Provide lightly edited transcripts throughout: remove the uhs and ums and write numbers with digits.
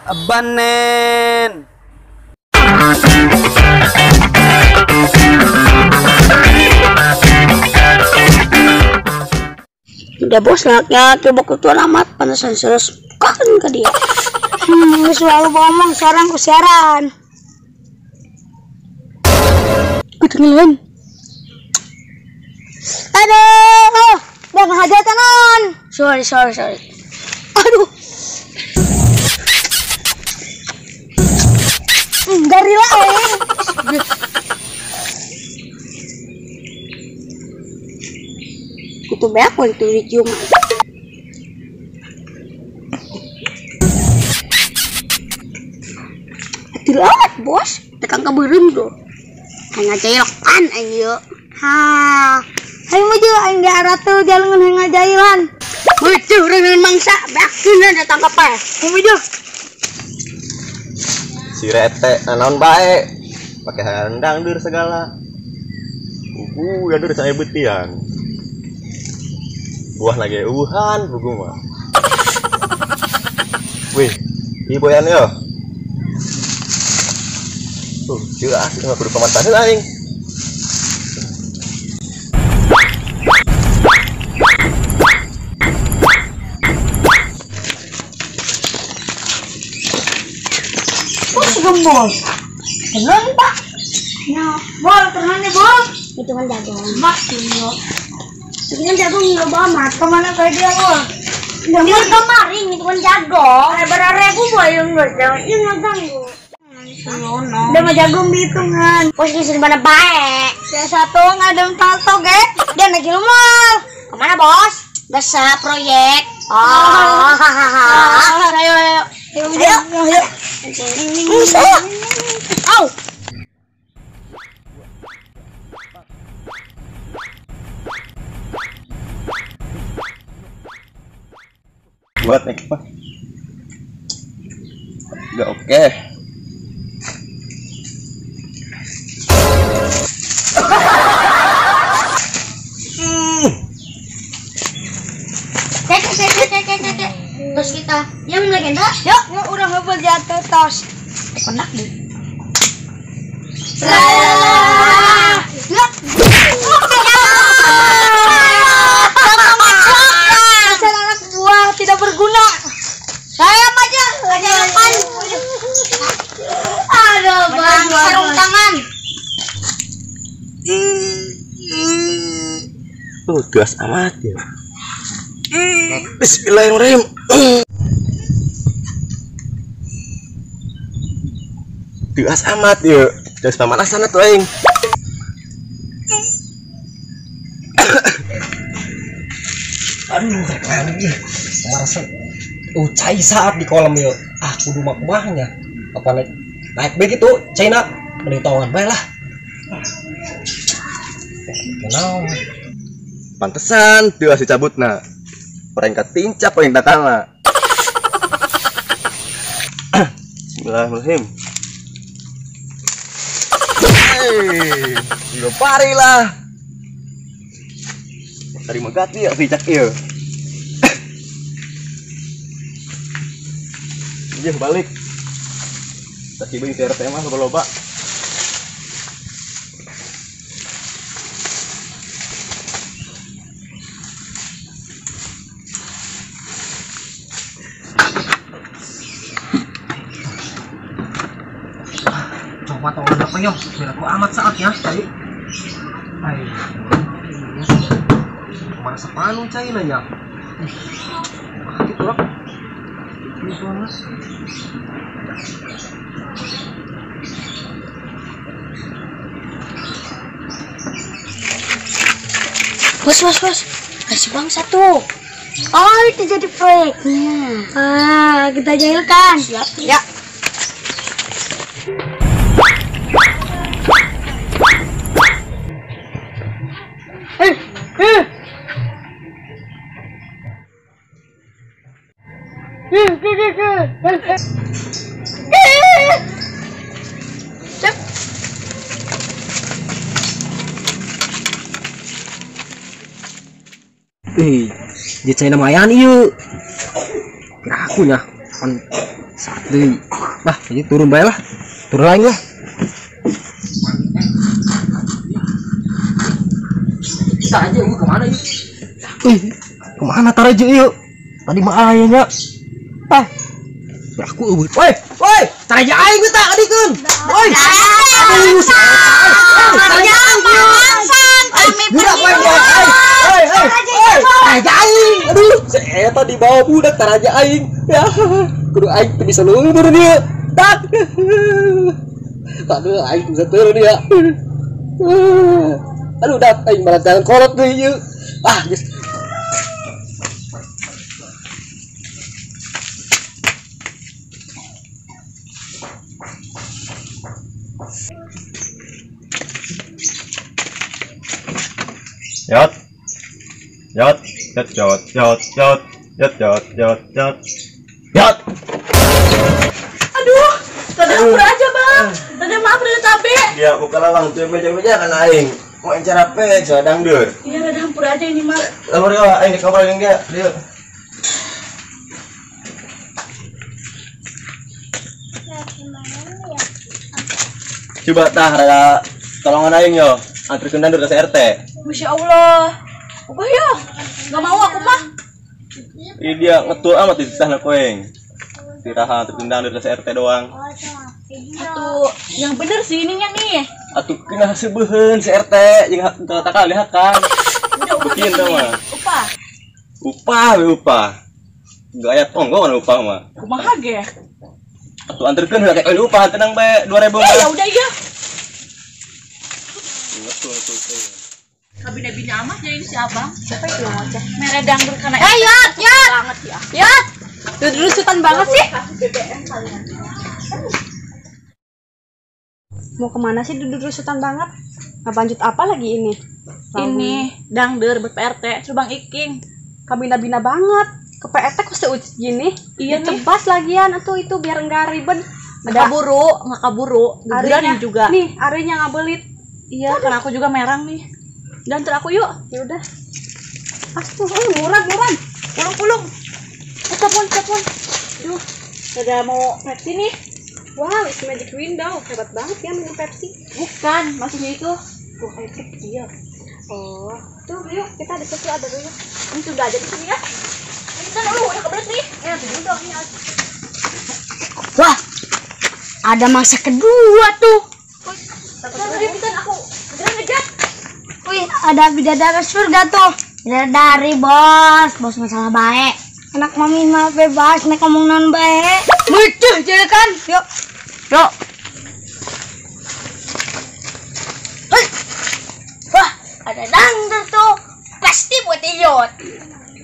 Banen. Udah bos anaknya coba ketuan amat panasan serius kan ke dia. Selalu ngomong sekarang ku siaran. Ketinggalan. Aduh, jangan hajatan non. Sorry. Aduh. Gorila eh. Kutu banyak waktu dicium. Tidak amat bos, tekan keberim tuh. Hanya jailokan ayo. Ha, hayu maju aing di arah tuh jalan hanya jailan. Maju dengan mangsa, bakin datang ke apa? Maju. Si rete, naon bae, pakai rendang dur segala. Ya dur saya betian. Buah lagi uhan buku mah. Wih, iboyan yo. Jelas enggak kudu pamantahan aing. Bos gembos. Tenang, Pak. Nah, bol tenang nih, bol. Itu kan jagung. Mak yo. Itu kan jagung loba amat. Kemana kayak dia, bol? Dia kemarin itu kan jagung. Berarebu boy yang ngerjain ini ngeganggu. Udah mah jagung dihitungan. Bos di sini mana baik. Saya satu ngadem tato ge. Dia lagi lumal. Kemana bos? Gesa proyek. Oh. Ayo ayo. Ayo. Ayo. Au. Buat nih apa? Gak oke. Cek. Terus kita yang legenda. Yuk, yuk udah ngebel jatuh tos. Konak deh. Yuk. Asal anak buah tidak berguna. Saya aja, makan. Aduh, bang, sarung tangan. Tugas amat ya. Bismillahirrahmanirrahim. Tugas amat ya. Terus pemanasan tuh aing. Aduh, keren ya. Merasa cai saat di kolam yuk. Ah, kudu makumahnya. Apa naik naik begitu, China mending tongan bae lah. Kenal. Pantesan tuh dicabut nah. Orang ketincap yang datang lah. Bismillahirrahmanirrahim. Hei, juga pari lah. Terima kasih ya si cak iya. Iya balik. Tadi beli CRT mah loba-loba. Coba tolong apa yo, biar aku amat saatnya tadi. Ay, kemana sepanu China ya? Gitu lah. Gitu lah. Bos. Kasih bang satu. Oh, itu jadi proyeknya. Ah, kita jahilkan. Siap. Ya. Ih, di China mayan ieu. Kira aku nya pan Saat deui. Bah, jadi turun bae lah. Turun lain lah. Kita aja yuk kemana yuk? Ih, kemana taraja yuk? Tadi mah aya nya. Ah. Aku eueuh. Woi, woi, taraja aing teh adikeun. Woi. Aduh, taraja aing. Budak woi, woi, woi. Taraja aing. Aduh, saya tadi bawa budak taraja aing. Ya, kudu aing teu bisa leuweung turun ieu. Tak. Aduh, aing bisa turun ya. Aduh, dak aing malah jalan kolot deui ieu. Ah, geus. Yot. Yot, yot, yot, yot, yot, yot, yot, yot, yot. Yot. Aduh, tadi ampun aja, Bang. Tadi maaf udah capek. Ya, buka lawang tuh meja-meja kan aing. Mau encer apa? Sadang dur. Iya, rada hampur aja ini mah. Lapor ya, aing di kamar jeung dia. Dia. Coba tah rada tolongan aing yo. Anterkeun dandur ke RT. Masya Allah. Ubah ya. Gak mau aku mah. Ini dia ngetul amat di sana koeng. Tiraha anterkeun dandur ke RT doang. Atuh, yang bener sih ininya nih. Atuh kena seubeuheun si RT jeung takal dihakan. Udah upah bikin tah mah. Upah. Upah we upah. Enggak aya tonggo kan upah mah. Kumaha ge? Atuh anterkeun heula kayak upah tenang bae 2000 mah. Ya udah iya. Ngetul tuh. Kabina-bina amat jadi si abang. Siapa itu yang ngoceh? Mere dangdur kana. Eh, Yot, Yot. Banget ya. Yot. Dudurusutan banget sih. BBM kalian. Mau kemana sih dudurusutan banget? Nggak lanjut apa lagi ini? Ini dangdur buat PRT, Bang Iking. Kabina-bina banget. Ke PRT kok seucit gini? Iya nih. Tebas lagian atuh itu biar enggak ribet. Nggak kaburu, nggak kaburu. Duduran juga. Nih, arinya ngabelit. Iya, karena aku juga merang nih. Dan antar aku yuk. Ya udah. Astuh, murah, murah. Pulung-pulung. Telepon, telepon. Duh, udah mau Pepsi nih. Wow, it's magic window. Hebat banget ya minum Pepsi. Bukan, maksudnya itu buah air kecil. Oh, tuh yuk kita di situ ada dulu. Ini sudah aja di sini ya. Ini kan lu udah kebelet nih. Ya, dulu dong ini. Wah. Ada mangsa kedua tuh. Terus aku ngejar. Wih, ada bidadari surga tuh. Bidadari, bos. Bos masalah baik. Anak mami mah bebas, nek ngomong non baik. Lucu jadi kan? Yuk. Yuk. Hei. Wah, ada dangdur tuh. Pasti buat idiot.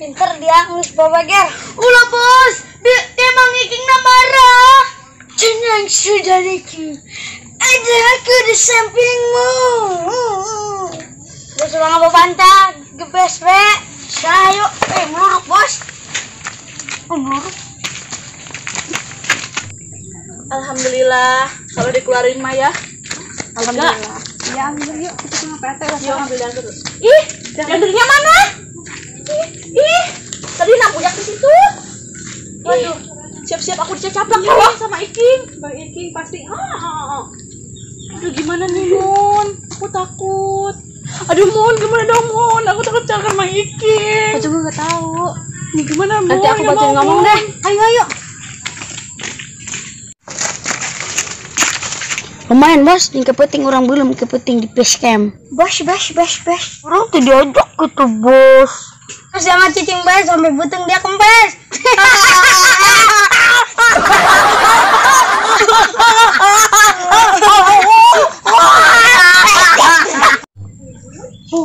Pinter dia ngus babager. Ulah, bos. Dia emang ikingna marah. Tenang saudaraku. Ada aku di sampingmu. Bos ulang apa bantah? Gebes we. Sayo, meluruk bos. Oh, meluruk. Alhamdulillah, kalau dikeluarin mah ya. Alhamdulillah. Ya, ambil yuk, kita sama PRT lah. Yuk, ambil dangdur. Ih, dandurnya mana? Ih, ih. Tadi nak di situ. Waduh. Siap-siap aku dicaplak ya sama Iking. Bang Iking pasti. Aduh, gimana nih, Mun? Aku takut. Aduh, Mun, gimana dong, Mun? Aku takut cakar sama Iking. Aku juga gak tahu. Nih, gimana, Mun? Nanti aku bantuin ngomong deh. Ayo, ayo. Lumayan, bos. Yang kepenting orang belum kepenting di base camp. Bos, bos, bos, bos. Orang tuh diajak gitu, bos. Terus jangan cicing bos sampai buteng dia kempes.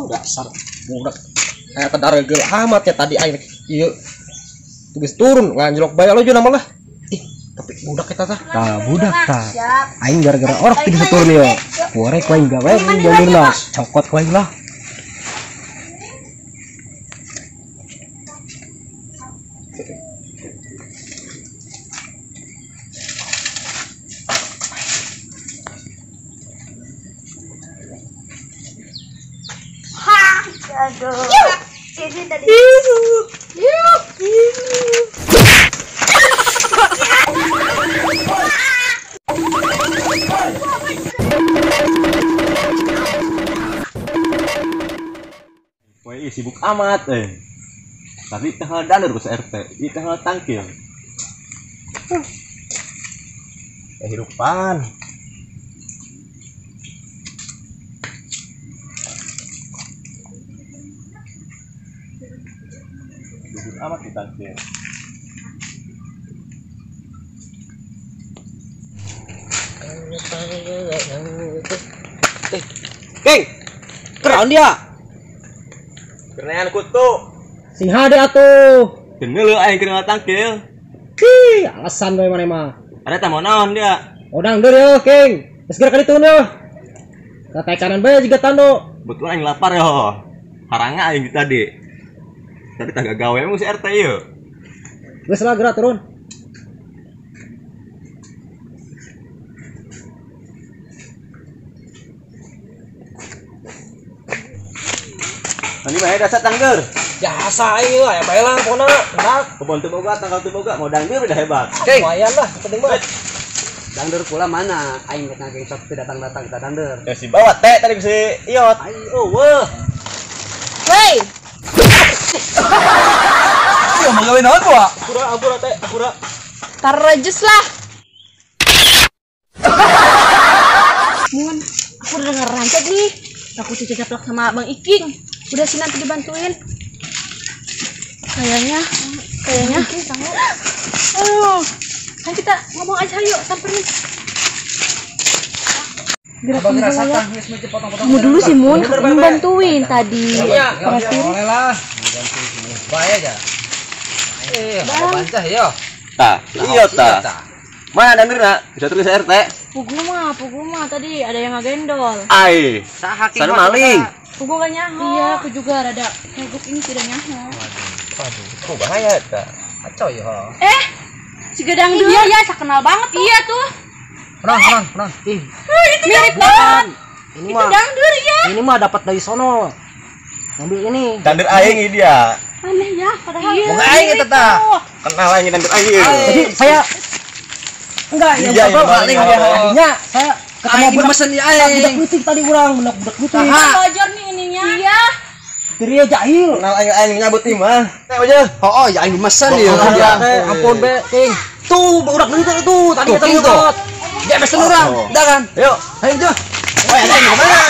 Dasar budak kayak tedar gel amat ya tadi aing ieu tugas turun nganjlok bae lo jeung lah. Ih, tapi budak eta tah. Tah budak tah. Aing gara-gara orok teu bisa turun ieu. Korek ku aing gawe jalurna, cokot ku aing lah. Aduh. Ini tadi. sibuk amat eh. Tapi tanggal danur ku RT, ieu tanggal tangkil. Kehidupan. Sibuk amat di tangkil. King, keraun dia. Kerenan kutu. Sing hade atuh. Geuneuh aing keur tangkil. Ih, alasan bae maneh mah. Ada tamu naon dia? Odang deur yo, King. Geus geura ka ditu yo. Kata kanan bae jiga tando. Betul aing lapar yo. Haranga aing tadi. Tadi tangga gawe mu si RT ieu. Geus lah geura turun. Tadi mah dasar tangger. Biasa ieu aya bae lah pokona. Enak. Kebon teu boga, tanggal teu boga, mau dangdur udah hebat. Lumayan lah, penting mah. Dangdur pula mana? Aing geus ngageng sok teu datang-datang kita dangdur. Ya si bawa teh tadi si Iot. Aing eueuh. Woi. Ieu mah gawe naon buah? Ampura, ampura teh, ampura. Tarejes lah. Mun, aku udah ngerancet nih. Aku cuci caplak sama Bang Iking. Udah sih nanti dibantuin. Kayaknya. Aduh, kan kita ngomong aja yuk, samperin. Gerak dulu ya. Kamu dulu sih Mun, aku bantuin tadi. Boleh lah. Bae aja. Bantah yo. Tah, iya tah. Mana dandirna? Bisa terus RT. Pugu mah tadi ada yang ngagendol. Ai, sana maling. Pugu gak nyaho. Iya, aku juga rada kagok ini tidak nyaho. Waduh, kok bahaya ta. Kacau ya. Si Gedang dulu. Iya, ya, kenal banget tuh. Iya tuh. Pernah. Ih, itu mirip banget. Ini itu mah dangdur ya. Ini mah dapat dari sono. Ngambil ini. Dandur aing ini dia. Aneh ya, padahal. Iya, aing eta tah. Kenal aing dandur aing. Jadi saya enggak ya, yang maling dia. Tadinya saya ketemu budak mesen ya aing. Budak putih tadi urang, budak putih. Bojor nih ininya. Iya. Diri jahil. Kenal aing aing nyabut imah. Teh aja. Heeh, ya aing mesen ieu. Ampun be, King. Tuh, budak putih itu tadi kita nyebut. Dia mesen urang, udah kan? Yuk, ayo jo. Woi, aing kemana?